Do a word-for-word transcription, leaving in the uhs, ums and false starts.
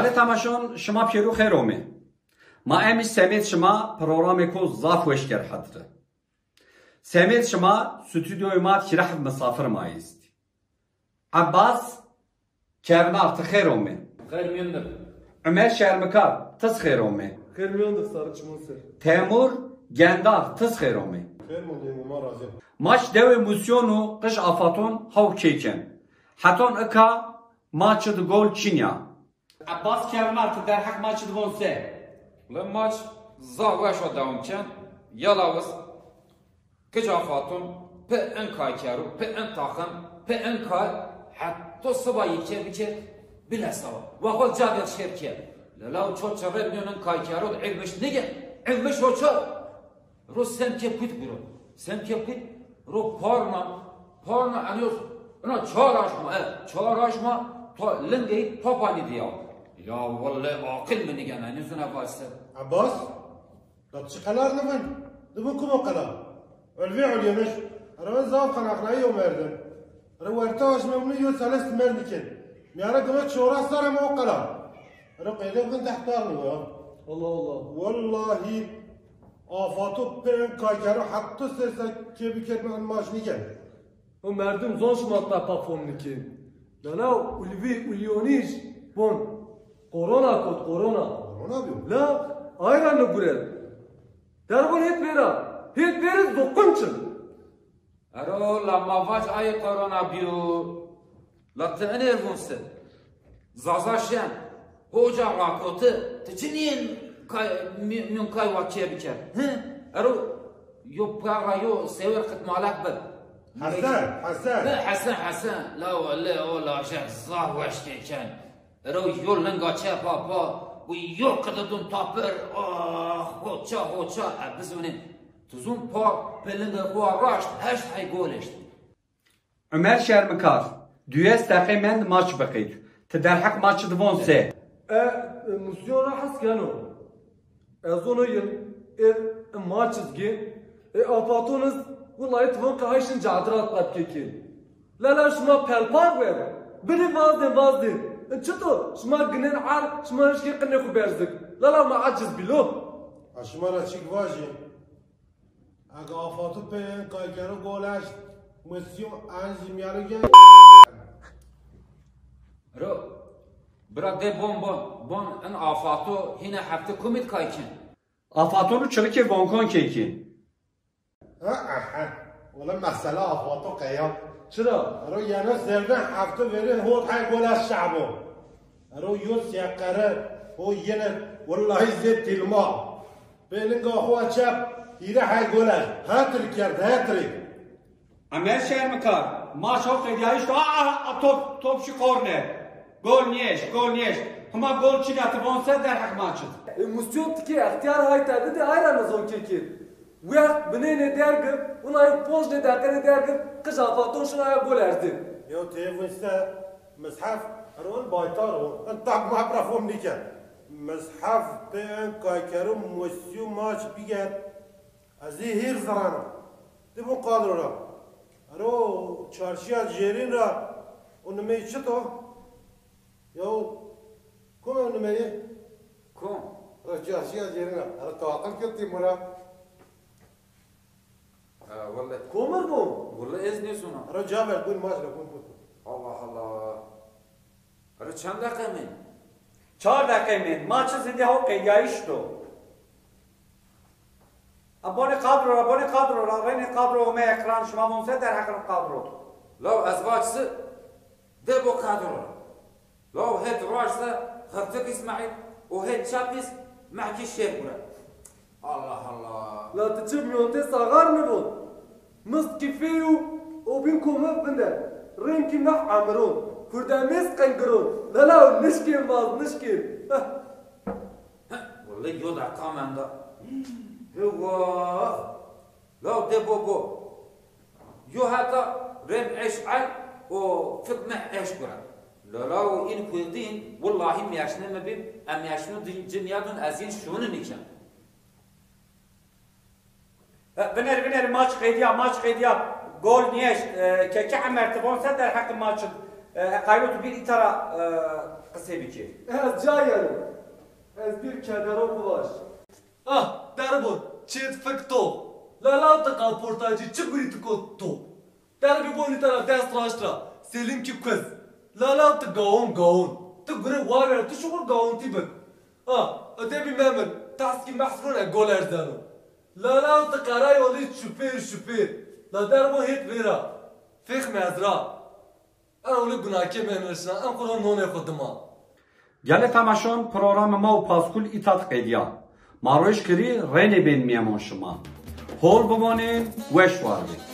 Hale temaşon, şima pêro xêr omê. Ma emî semêd şima programêko zaf weş ker hetire. Semêd şima stûdyoyê ma hîrê heft misafir ma estî. Ebbas Kevnar, ti xêr omê. Xêr mîyon de. Umer Şermikar, ti zî xêr omê. Xêr mîyon de, sare çimun ser. Temur Gendar, ti zî xêr omê. Xêr mîyon de, ma razî. Maç dewê Musyon û qij Afaton haw kêken. Heton ika maçî di gol çin ya. Ebbas Kevnar, ti derheq maçî di von se? Wele maç zaf weş o dewam ken. Yalawiz Qij Afaton pi in kayker o, pi in taxim, pi in kay, heto siba yî ke bike bile sawa. Wa xo ca ver şêr ke. Lelaw ço çirrê mîyon in kayker o, ilmiş nige, ilmiş o ço. Ro semke put biro. Semke put, ro parna, parna eniyor. Ina çar aşma, e, çar aşma, to lingey topa nîdî ya. Ya welle aqil mi nigene, nizune vaşse. Ebbas? La çi qelar nivin? Di bin kumo qelar? Ulvî ulyemiş. Ero zaf qenaqnayî yo merdim. Ero werta aşmewni yo selest merdikin. Miyara gime çora sare ma o qelar. Ero qeyde bin dehtar mi ya? Allah Allah. Wellahî Afato pê en kaykero hetta sese kê biket mi en maç nîken. O merdim zon şima tepa fom nikên. Lala ulvî ulyonîş bon. Korona kot, korona. Korona biyo. La ayra niguret. Derbun hêt vera. Hêt vera zoqun çin. Ero la ma vac ayê korona biyo. La ti enê vun se. Zaza Şen, hoca rakoti, ti çi nîyên kay, mi-, mîyon kay wa kê biker? Hi? Ero yo para yo sewer qitmalek bi. Hesen, Hesen. Hi, Hesen, Hesen. La wele o lajek zaf weş kêken. Ero yo linga çepa pa, bu yo qididun tapir. Ah, hoça, hoça, e, bizunê. Ti zun pa, pe linga xo raşt, heşt hey gol eşt. Umer Şermikar, duyes deqê mend maç biqît. Ti derheq maçî di von se? E, e, Musyon ra hes keno. Ez ono yin, e, e, maç iz gên, e, Afaton iz, wulay ti von qe hayşin cadirat qat kekên. Lala şima pelpar wer. Binê vazdên, vazdên. E, çito? Şima ginen ar, şima rişkê qinê xu berzik. Lala ma aciz bîlo. A şima ra çik vajî? Ega Afato pê en kaykero gol eşt, Musyon en zî mîyaro gen. Ro, bira de bon bon, bon in Afato hîne hefte kumit kayken. Afatonu çirikê vonkon keykin. Ha, ha, ha. Wele mesela Afato qeya. Çira? Ro yeno zerden hefte verên hot hay gol eşt şabo. Ero yo seqere, o yine, wellahî zê tîlma. Pêlinga xo çep, hîre hey gol eşt. Hat-trick kerd, hat-trick. Umer Şermikar, maç o qedîyayîş do, a, a, a, top, top şi korner. Gol nîeşt, gol nîeşt. Hima gol çin ya ti von se derheq maç id. E, Musyon tikê extîyar hay tede de ayra nizon kekir. Wext binênê dergir, wulay ponc nê deqenê dergir, qij Afaton şin aya gol erzê. Yew têviste mishef, ero in baytar o, in tak map ra fom nîken. Mishef pê en kaykero Musyon maç bîger, ez zî hîr zirana. Di bu kadro ra. Ero çarşiya Cêrîn ra, o nimey çito? Yew, kom o nimeyî? Kom? Ero çarşiya Cêrîn ra. Ero to aqil kewtî mura. Ha, wele. Komir bo? Wele ez nêzona. Ero ca ver, gun maç ra, gun, gun. Allah Allah. Ero çend deqe mên? Çar deqe mên. Maçî zindî haw qeydîyayîş do. A, bonê kadro ra, bonê kadro ra, renê kadro ome ekran, şima von se derheqin kadro. Law ez vac se, de bo kadro ra. Law het raşt se Xirtik Îsmaîl û het çap iz Mehkî Şêx Gure. Allah Allah. La ti çi mîyontê saxar nivon? Mist kîfê û o bîn kome vinde. Rênkî meh emiron. Hurdemêz qengiron. Lelaw nişkên vaz nişkên. Heh. Heh, wele yo deqa menda. Hewa. Law de bo bo. Yo heta rem eş'el o fik meh eşk gura. Lala o in kuildin, wellahî meşne mi bim, em meşnu din cinyadun ez in şunu niken. E, bineri, bineri, maç qedîya, maç qedîya. Gol nîeşt, e, keke Emer ti von se derheqê maç id. E, qayno tu bir îta ra e, qisê bikê. Ez ca yeno. Ez bir kedero xo vaj. Ah, derbon, çêt fik to. Lala ti qalportacî çi gurî ti kot to. Derbî bonî te ra dest raşt ra, Selîm kî kuz. Lala ti gawon gawon. Ti gure waver, ti şuxur gawontî bik. Ah, öde bî memir, taskî mehsrun e gol erzeno. Lala ti qerayolî şupêr şupêr. La derbon hêt vêra. Fêx mezra. Ewlî gunakê bênirşina, em xwu ro nonê xwu dima. Gelê temaşon, programê ma û Paskul îta di qedîya. Ma roj kirî, renê bên mîyemon şima. Hol bimonên, weş war bên.